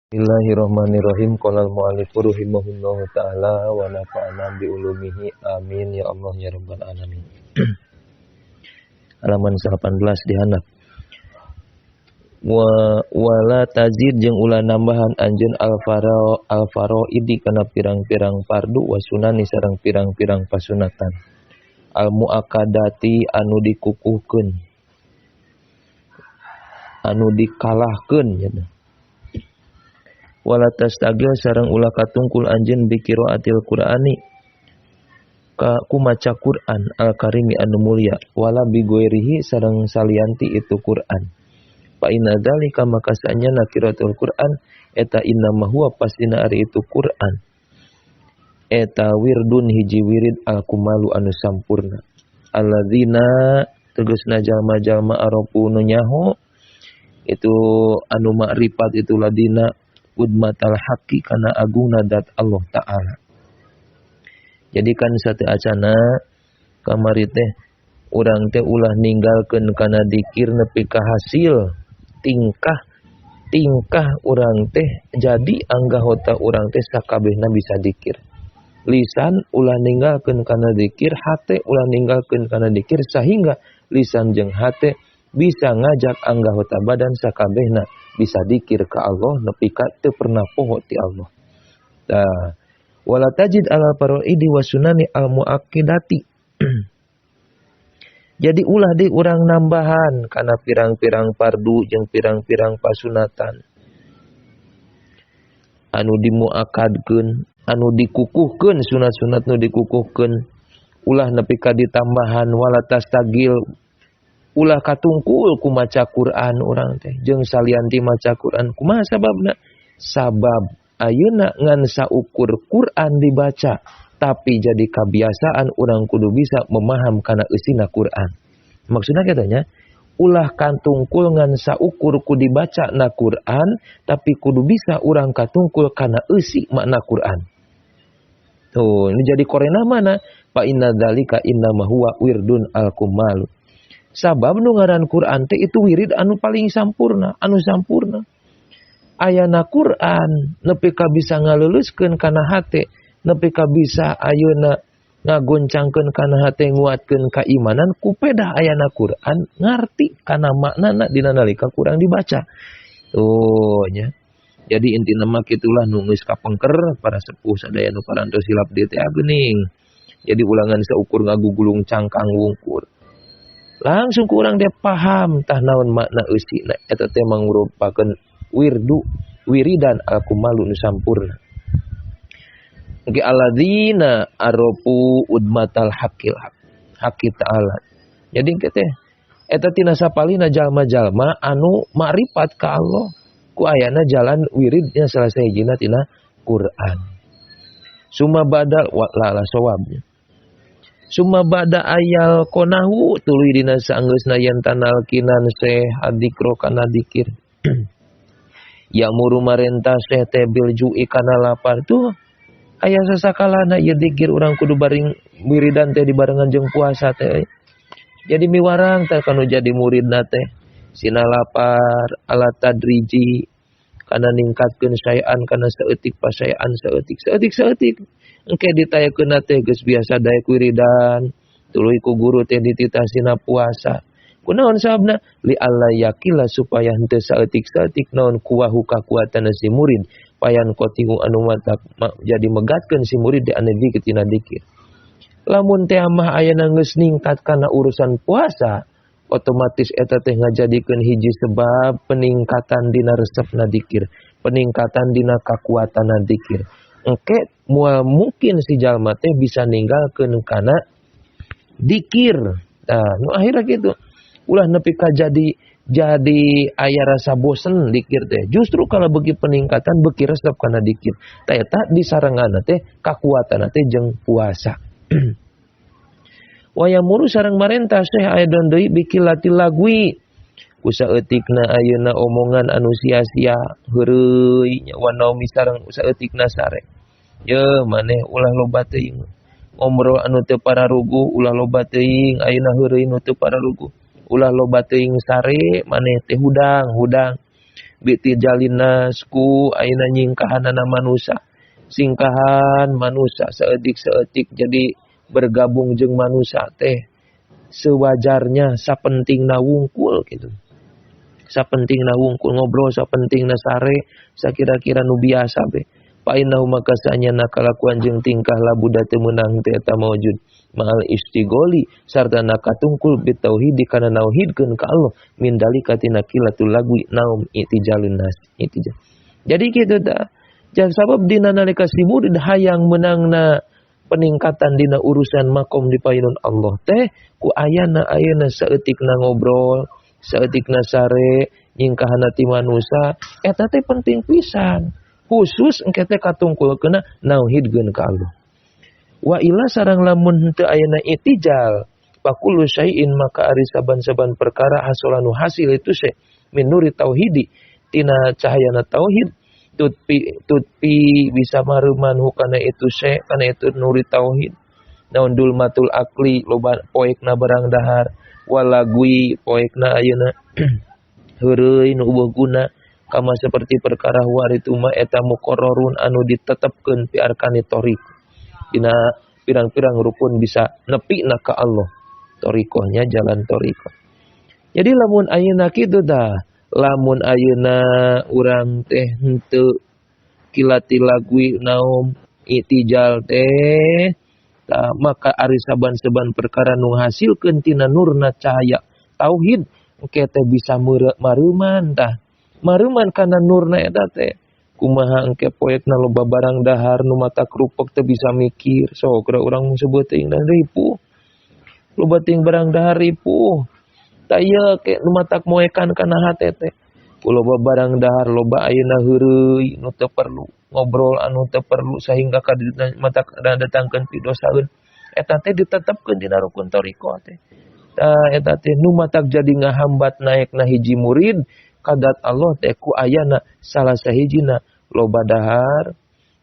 Bismillahirrahmanirrahim. Qala al-mu'allif rahimahullahu taala wa nafa'ana bi ulumihi. Amin ya Allah ya rabbal alamin. Halaman 18 dihandap. Wa wala tazid jeung ulah nambahan anjeun al-faro al-faraidi kana pirang-pirang fardu wa sunani sareng pirang-pirang pasunatan. Al muakkadati anu dikukuhkeun, anu dikalahkeun nya. Wala tastagil sareng ulah katungkul anjeun bi qiraatil Qur'ani ka ku maca Qur'an al-karimi anu mulia, wala bi ghairihi sareng salianti itu Qur'an. Fa inna dzalika maka sanyana qiraatul Qur'an eta inna ma huwa pastina ari itu Qur'an eta wirdun hiji wirid al-kumalu anu sampurna. Alladzina tegasna jalma-jalma arafu nu nyaho itu anu makrifat itu ladina udmatal haqi kana agungna dat Allah Ta'ala. Jadi kan sate acana kamari teh urang teh ulah ninggalkeun kana dikir nepi ka hasil tingkah tingkah urang teh jadi anggota urang teh sakabehna bisa dikir. Lisan ulah ninggalkeun kana dikir, hate ulah ninggalkeun kana dikir, sehingga lisan jeung hate bisa ngajak anggota badan sakabehna bisa dikir ka Allah nepi ka teu pernah poho ti Allah. Tah, wala tajid ala faraidi wa sunani al muakkidati. Jadi ulah deui urang nambahan kana pirang-pirang fardu jeung pirang-pirang pasunatan anu dimuakadkeun, anu dikukuhkeun, sunat-sunat nu dikukuhkeun ulah nepi ka ditambahan. Wala tastagil ulah katungkul ku maca Quran urang teh jeung salianti maca Quran. Kumaha sababna? Sabab ayeuna ngan saukur Quran dibaca, tapi jadi kebiasaan urang kudu bisa memaham kana eusina Quran. Maksudna katanya ulah katungkul ngan saukur ku dibaca na Quran, tapi kudu bisa urang katungkul kana eusi makna Quran. Tuh, ini jadi korena mana? Fa inna dzalika innama huwa wirdun al-kumalu. Sabab nu ngaran Quran teh itu wirid anu paling sampurna, anu sampurna. Ayana Quran nepi ka bisa ngaleuleuskeun kana hate, nepi ka bisa ayeuna ngagoncangkeun kana hate, nguatkeun kaimanan, ku pedah ayana Quran ngarti kana maknana dina nalika kurang dibaca. Tuh nya. Jadi intina mah kitulah nu geus kapengker para sepuh sadaya nu parantos hilap dieu teh geuning. Jadi ulangan saukur ngagugulung cangkang wungkur. Langsung kurang dia paham tah naon makna eusina eta teh mangrupakeun wirdu wiridan al-kumalu nu sampurna. Ge alladzina arafu udmatal haqqil haq haqqi ta'ala. Jadi engke teh eta tina sapalina jalma-jalma anu makrifat ka Allah ku ayana jalan wiridnya salah sahijina tina Quran. Summa badal wa la la sawabnya. Summa ba'da ayal konahu tuluy dina saanggeusna yen tanalkinan syekh adikro kana dikir. Ya'muru marentah syekh teh bil ju'i kana lapar. Tuh aya sasakalana ieu dikir urang kudu baring wiridan teh dibarengan jeung puasa teh. Jadi miwarang teh kanu jadi muridna teh sina lapar ala tadriji kana ningkatkeun saean kana saeutik pasaean saeutik saeutik saeutik. Engke ditayakeun teh geus biasa daek wiridan tuluy ku guru teh dititah sina puasa. Kunaon sababna? Li alla yakila supaya henteu saeutik-saeutik naon kuwahu kakuatan si murid payan kotihu anu matak jadi megatkeun si murid di anu dikir tina dikir. Lamun teh mah ayana geus ningkat kana urusan puasa, otomatis eta teh ngajadikeun hiji sebab peningkatan dina resepna dikir, peningkatan dina kakuatanna dikir. Engke moal mungkin si jalma teh bisa ninggalkeun kana dikir. Nah, nu akhirna kitu. Ulah nepi ka jadi aya rasa bosen dikir teh. Justru kalau beuki peningkatan beuki resep kana dikir. Tah eta disarenganna teh kakuatanna teh jeung puasa. Wa yamuru sareng marentah syekh aidon deui bikilatil lagwi. Ku saeutikna ayeuna omongan anu sia-sia heureuy nya wa naumi sareng saeutikna sare. Ye maneh ulah loba teuing ngobrol anu teu pararuguh, ulah loba teuing ayeuna heureuy nu teu pararuguh, ulah loba teuing sare maneh teh hudang hudang. Bitijalin nas ku ayeuna nyingkahanana manusia. Singkahan manusia saeutik-saeutik jadi bergabung jeung manusia teh sewajarnya sapentingna wungkul gitu. Sapentingna wungkul ngobrol, sapentingna sare, sakira-kira nu biasa be. Fa innahu maka saenyana kalakuan jeung tingkah labuda teu meunang teh eta maujud ma'al istigoli sarta nakatungkul bitauhidi kana nauhidkeun ka Allah min dalika tina kilatul lagwi naum itijalun nas itijal. Jadi kitu tah. Jangan sabab dina nalika si murid hayang meunangna peningkatan dina urusan makom di payunun Allah teh ku ayana ayeuna saeutikna ngobrol, saeutikna sare, nyingkahana ti manusa, eta teh penting pisan. Khusus engke teh katungkulkeuna nauhidkeun ka Allah. Wa ila sareng lamun henteu ayana itijal, fakulu syai'in maka ari saban-saban perkara hasolanu hasil itu se min nuri tauhidi tina cahayana tauhid tutpi bisa maruman hukana itu se kana itu nuri tauhid. Naon dulmatul akli loba poekna barang dahar walagui poekna ayeuna heureuy nu eueuh guna kama seperti perkara waritu ma eta muqarrarun anu ditetepkeun fi arkani thoriq dina pirang-pirang rukun bisa nepina ka Allah thoriqohnya jalan thoriqoh. Jadi lamun ayeuna kitu dah, lamun ayeuna urang teh henteu kilati lagui naum itijal teh ta, maka ari saban-saban perkara nu hasilkeun tina nurna cahaya tauhid engke teh bisa mareuman tah. Mareuman kana nurna eta teh kumaha engke poekna loba barang dahar nu mata kerupuk teh bisa mikir sok urang sebeuting teuing dan ripuh loba teuing barang dahar ripuh tah ieu ke nu matak moekan kana hate teh ku loba barang dahar loba ayeuna heureuy nu teu perlu ngobrol anu teu perlu sehingga ka matak datangkeun pidosaeun eta teh ditetepkeun dina rukun thariqah teh tah eta teh nu matak jadi ngahambat naekna hiji murid kadat Allah teh ku ayana salah sahijina loba dahar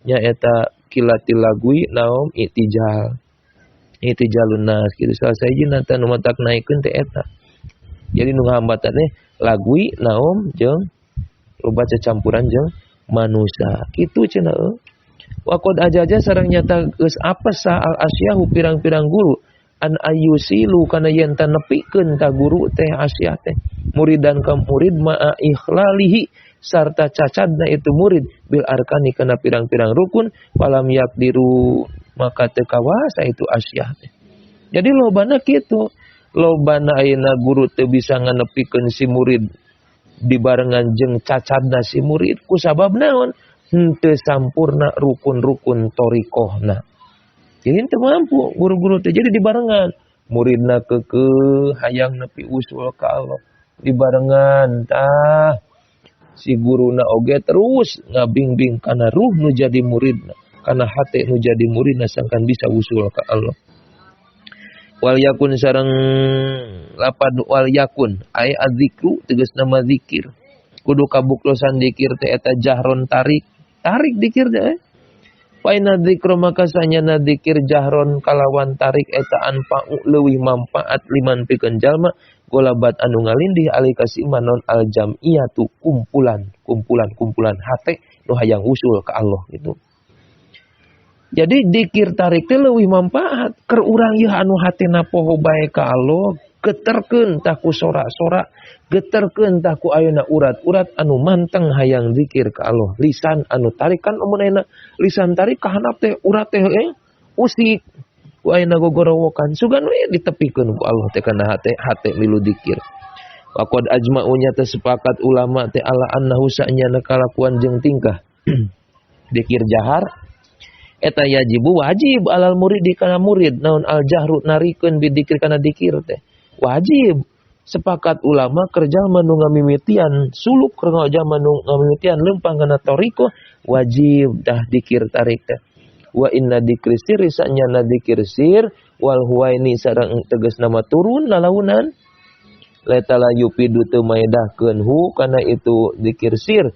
nyaeta kilatil lagui naum itijal itijalun nas kitu salah sahijina teh nu matak naikeun teh eta. Jadi nu ngahambatan teh lagui naum jeung loba cacampuran jeung manusia kitu cenah euy. Wa qad ajaja sareng nyata geus apes sa al asyahu pirang-pirang guru an ayyusilu kana yen ta nepikeun ka guru teh asyah teh muridan ka murid ma'a ikhlalihi sarta cacadna itu murid bil arkani kana pirang-pirang rukun falam yakdiru maka teu kawasa itu asyah teh. Jadi lobana kitu, lobana ayeuna guru teu bisa nganepikeun si murid dibarengan jeung cacadna si murid ku sabab naon henteu sampurna rukun-rukun thoriqohna. Jadi henteu mampu guru-guru teh jadi dibarengan muridna keukeuh hayang nepi usul ka Allah dibarengan tah si guruna oge terus ngabingbing kana ruh nu jadi muridna kana hate nu jadi muridna sangkan bisa usul ka Allah. Wal yakun sareng lapad wal yakun ai adzikru tegasna mah zikir kudu kabuktosan zikir teh eta jahron tarik tarik zikir teh. Fa inna dzikra maka sanyana dzikir jahron kalawan tarik eta anfa'u leuwih manfaat liman pikeun jalma golabat anu ngalindih alika simanon al jam'iyatu kumpulan kumpulan kumpulan hate nu hayang usul ka Allah gitu. Jadi dzikir tarik teh leuwih manfaat keur urang ieu anu hatena poho bae ka Allah geterkeun tah ku sorak-sorak geterkeun tah ku ayeuna urat-urat anu manteng hayang zikir ka Allah lisan anu tarik kan amun ayeuna lisan tarik ka handap teh urat teh usik ku ayeuna gogorowokan sugan we ditepikeun ku Allah teh kana hate hate milu zikir. Waqad ajma'u nya teh sepakat ulama teh ala annahu sa'nyana kalakuan jeung tingkah zikir jahar eta yajibu wajib alal murid kana murid naon al jahru narikeun bidzikir kana dzikir teh wajib. Sepakat ulama kerja manu ngamimitian suluk kerja manu ngamimitian lempang kana thoriqoh wajib dah dikir tarik teh. Wa inna dzikri sirri sanyana dzikir sir wal huwaini sareng tegas nama turun lalaunan letala yupidu teu maedahkeun hu kana itu dzikir sir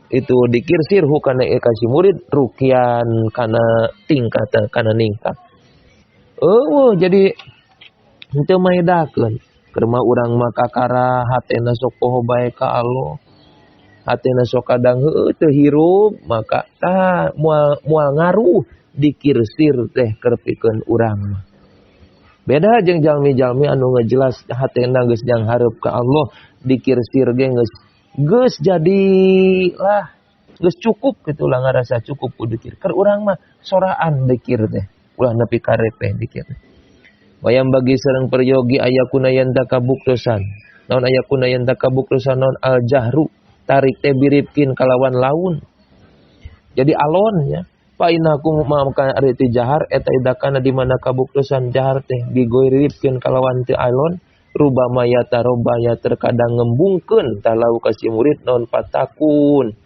itu dzikir sir hu kana kasih murid rukian kana tingkatan kana ningkat. Eueuh jadi henteu maedakeun. Keur mah urang mah kakara hatena sok poho bae ka Allah. Hatena sok kadang heueuh teu hirup maka tah moal ngaruh dikir sir teh keur pikeun urang mah. Beda jeung jalmi-jalmi anu ngejelas hatena geus jang hareup ka Allah, dikir sir ge geus jadi lah geus cukup kitu lah ngarasa cukup ku dikir. Keur urang mah soraan dikir teh, ulah nepi ka repeh dikir. Wayang bagi sareng peryogi aya kuna yen takabuktosan. Naon aya kuna yen takabuktosan naon al jahru tarik teh biripkin kalawan laun. Jadi alon ya. Fa innakum maka ari ti jahar eta idakana di mana kabuktosan jahar teh bigoiripkin kalawan teu alon rubama yatarobaya terkadang ngembungkeun talau ka si murid naon patakun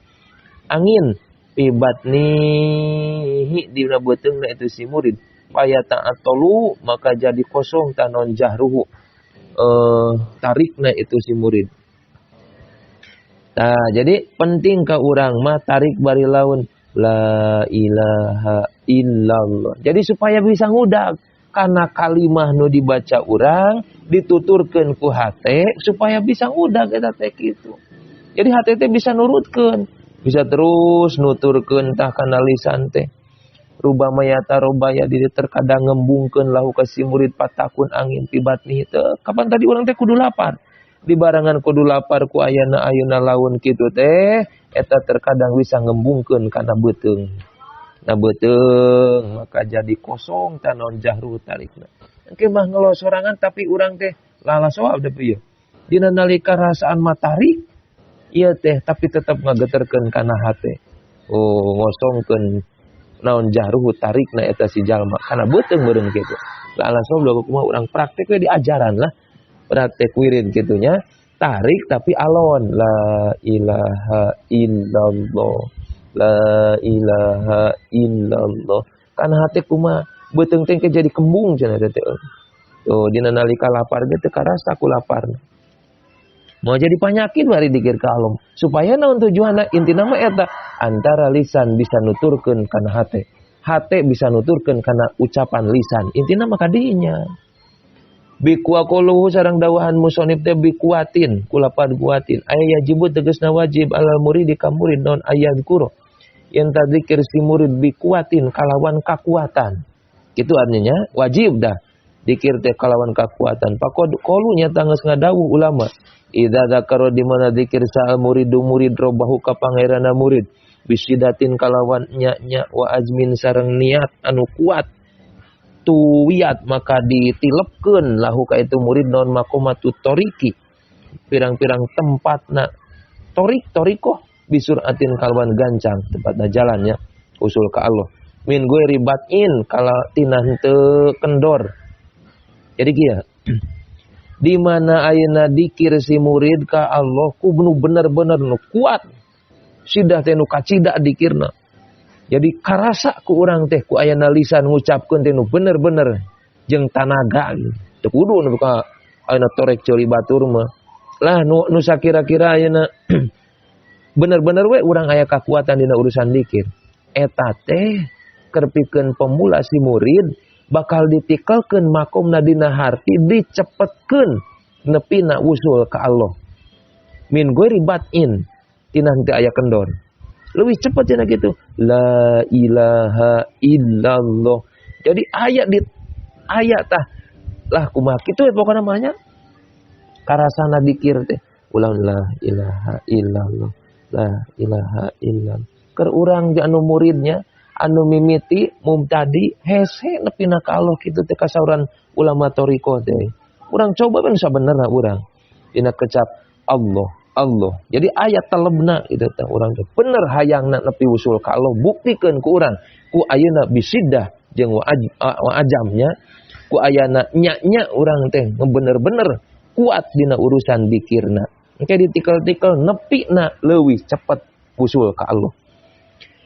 angin pibatnihi dina beuteungna itu si murid paya ta'atolu maka jadi kosong tanon jahruhu tarikna itu si murid. Nah, jadi penting ka urang mah tarik bari laun la ilaha illallah. Jadi supaya bisa ngudag karena kalimah nu dibaca urang dituturkeun ku hate supaya bisa ngudag eta teh kitu. Jadi hate teh bisa nurutkeun, bisa terus nuturkeun tah kana lisan teh. Rubama yatarobaya diri terkadang ngembungkeun lahu ka si murid patakun angin pibatni teh. Kapan tadi urang teh kudu lapar. Di barangan kudu lapar ku ayana ayeuna laun kitu teh eta terkadang bisa ngembungkeun kana beuteung. Na beuteung maka jadi kosong tanon jahru tarikna. Engke mah ngelos sorangan tapi urang teh lala soal deui ieu. Dina nalika rasaan matarik ieu teh tapi tetep ngageterkeun kana hate. Oh ngosongkeun naon jahruhu tarikna eta si jalma kana beuteung meureun kitu. Lala soal kumaha urang praktek we di ajaran lah. Praktek wirid gitunya tarik tapi alon la ilaha illallah la ilaha illallah kana hate kumaha beuteung teh jadi kembung cenah teh. Tuh dina nalika lapar ge teu karasa ku lapar. Mau jadi panyakit bari dikir ka Allah supaya naon tujuanna intina mah eta antara lisan bisa nuturkeun kana hate, hate bisa nuturkeun kana ucapan lisan, intina mah kadinya. Bikuwa quluhu sareng dawahan musonib teh bikuatin kulapad kuatin aya yajibu tegasna wajib alal muridi ka murid non ayat kuro yen tadzikir si murid bikuatin kalawan kakuatan. Kitu artinya wajib dah dikir teh kalawan kakuatan. Pakod qolu nyata geus ngadawuh ulama idza dzakara di mana dzikir sa'al muridu murid robahu ka pangeranna murid bisidatin kalawan nya-nya wa azmin sareng niat anu kuat tuwiat maka ditilepkeun lahu ka itu murid non maqamatu toriki pirang-pirang tempatna torik torikoh bisuratin kalwan gancang tempatna jalannya usul ka Allah min gue ribatin kala tina henteu kendor. Jadi kieu di mana ayeuna dikir si murid ka Allah ku nu bener-bener nu kuat sidah teh nu kacida dikirna. Jadi karasa ku urang teh ku ayana lisan ngucapkeun teh nu bener-bener jeung tanaga teu kudu nu ka ayeuna torek ceuli batur mah. Lah nu sakira-kira ayeuna bener-bener we urang aya kakuatan dina urusan dikir. Eta teh keur pikeun pemula si murid bakal ditikelkeun makomna dina harti dicepetkeun nepina wusul ka Allah. Min ghairi batin tina henteu aya kendor. Lebih cepat cenah gitu. La ilaha illallah. Jadi ayat di ayat tah lah kumaha kitu we pokona mah nya. Karasana dikir teh ulang la ilaha illallah. La ilaha illallah. Keur urang anu muridnya anu mimiti mubtadi hese nepina ka Allah kitu teh kasauran ulama thariqah teh. Urang coba ben sabenerna urang dina kecap Allah Allah. Jadi ayat telebna itu teh urang teh bener hayangna nepi usul ka Allah buktikeun ku urang ku ayeuna bisidah jeung wa ajamnya ku ayana nya-nya urang teh bener-bener kuat dina urusan dikirna. Engke ditikel-tikel nepina leuwih cepet usul ka Allah.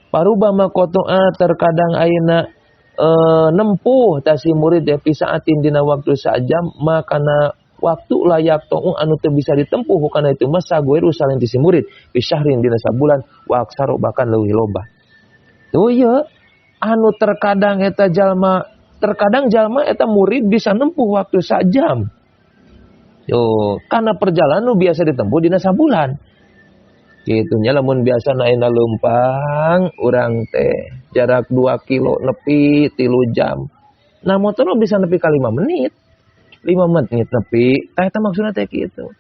Parubama qata'a terkadang ayeuna nempuh ta si murid teh pisaatin dina waktu sajam makana waktu layak to'u anu teu bisa ditempuh kana itu masa goiru salin ti si murid bisyahrin dina sabulan wa aksaru bahkan leuwih loba. Tuh ieu anu terkadang eta jalma, terkadang jalma eta murid bisa nempuh waktu sajam. Yo, karena perjalanan nu biasa ditempuh dina sabulan. Gitu nya, lamun biasa ayeuna leumpang urang teh jarak 2 kilo nepi 3 jam. Nah, motor bisa nepi ka 5 menit. 5 menit nepi, tah eta maksudna teh kitu.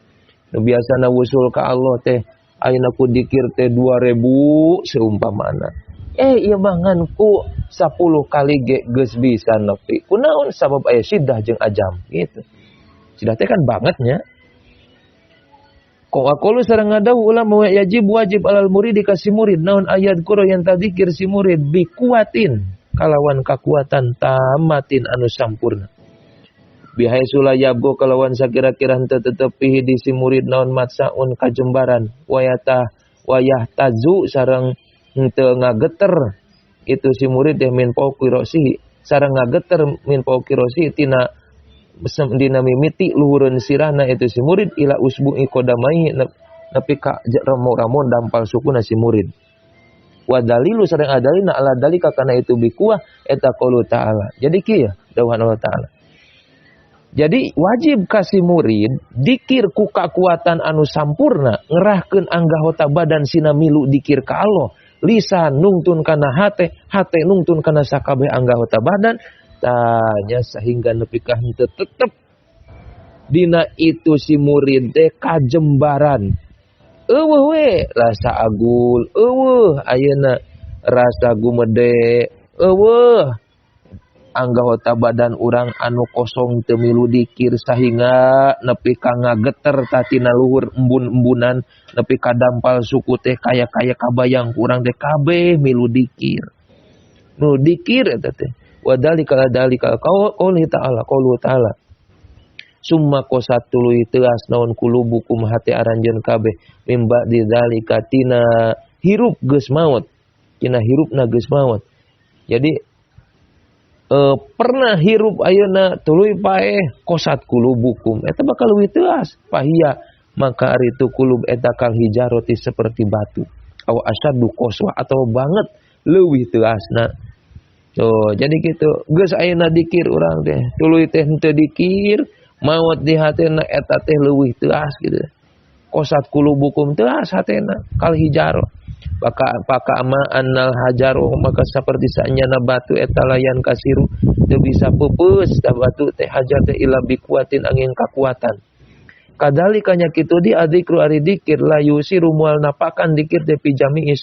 Nu biasana wusul ka Allah teh ayeuna ku dikir teh 2000 seumpamana. Eh, ieu mah ngan ku 10 kali ge geus bisa nepi. Kunaon? Sabab aya syiddah jeung ajam gitu. Syiddah teh kan bangetnya. Wa qalu sareng ngadawuh ulama, yajib wajib alal murid ka si murid naon, ayat kuro yang tadikir si murid bikuwatin kalawan kakuatan tamatin anu sampurna, bihaitsu la yabqa kalawan sakira-kira henteu tetep fihi di si murid naon matsaun kajembaran, wayata wayah tazu sareng henteu ngageter itu si murid teh, min fauqi ra'sihi sareng ngageter, min fauqi ra'sihi tina dina mimiti luhureun sirahna itu si murid, ila usbu'i qadamaihi nepi ka ramo-ramo dampal sukuna si murid. Wa dalilu sareng adalina ala dalika kana itu bikuah eta qaulu ta'ala. Jadi kieu dawuhan Allah Ta'ala. Jadi wajib kasih murid dikir ku kakuatan anu sampurna, ngerahkeun anggota badan sina milu dikir ka Allah, lisan nungtun kana hate, hate nungtun kana sakabeh anggota badan tanya, sehingga nepi ka henteu tetep dina itu si murid teh kajembaran, euweuh we rasa agul, euweuh ayeuna rasa gumede, euweuh anggota badan urang anu kosong teu milu dikir, sehingga nepi ka ngageter tatina luhur embun-embunan nepi ka dampal suku teh kaya-kaya kabayang kurang teh kabeh milu dikir, nu dikir eta teh. Wa dalika dalika qouli ta'ala, qaulu ta'ala, summa qasat tuluy teas naon kulubukum hati aranjeun kabeh, mim ba'di dzalika tina hirup geus maot, tina hirupna geus maot. Jadi pernah hirup ayeuna tuluy paeh, qasat kulubukum eta bakal leuwih teas, fahia maka ari itu kulub eta kal hijaroti seperti batu, aw asyaddu qaswa atau banget leuwih teasna. Tuh, jadi gitu. Geus ayeuna dikir urang teh, tuluy teh henteu dikir, maot di hatena eta teh leuwih teuas gitu. Qasat kulubukum teuas hatena kal hijaro. Maka paka ama annal hajaro maka seperti saenyana batu eta la yankasiru teu bisa peupeus da batu teh, hajar teh, illa bikuwatin angin kakuatan. Kadalika nya kitu di adzikru ari dikir, la yusiru moal napakan dikir teh fi jami'i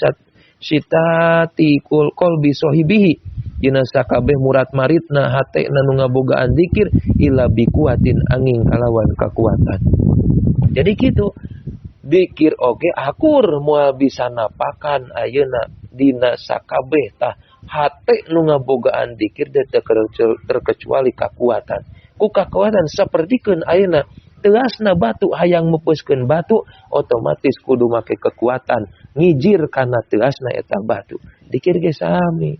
sitati kul qalbi sahibihi dina sakabeh murat maritna hate nu ngabogaan dikir, illa bikuwatin angin kalawan kakuatan. Jadi gitu, dikir oge akur moal bisa napakan ayeuna dina sakabeh tah hate nu ngabogaan dikir teh terkecuali kakuatan. Ku kakuatan sapertikeun ayeuna teasna batu, hayang meupeuskeun batu otomatis kudu make kekuatan ngijir kana teasna eta batu. Dikir ge sami,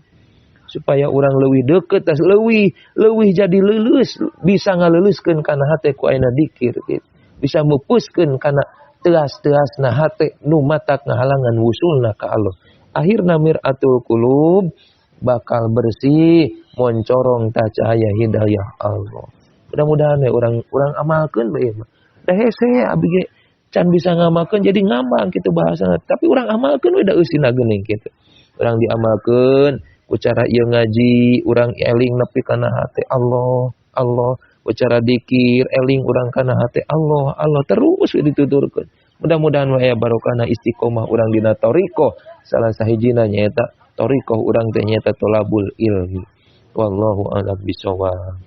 supaya orang leuwih deket tas leuwih leuwih jadi leuleus, bisa ngaleuleuskeun kana hate ku ayeuna dikir gitu. Bisa meupeuskeun kana teas-teasna hate nu matak ngahalangan wusulna ka Allah. Akhirna mir'atul qulub bakal bersih, moncorong ta cahaya hidayah Allah. Mudah-mudahan ya orang orang amalkeun bae mah. Da hese abi ge can bisa ngamalkeun, jadi ngambang kitu bahasana. Tapi urang amalkeun we da eusina geuning kitu. Urang diamalkeun ku cara ieu ngaji, urang eling nepi kana hate Allah, Allah, ku cara dikir eling urang kana hate Allah, Allah terus we dituturkeun. Mudah-mudahan we aya barokahna istiqomah urang dina thariqah. Salah sahijina nyaeta thariqah urang teh nyaeta tolabul ilmi. Wallahu a'lam bishawab.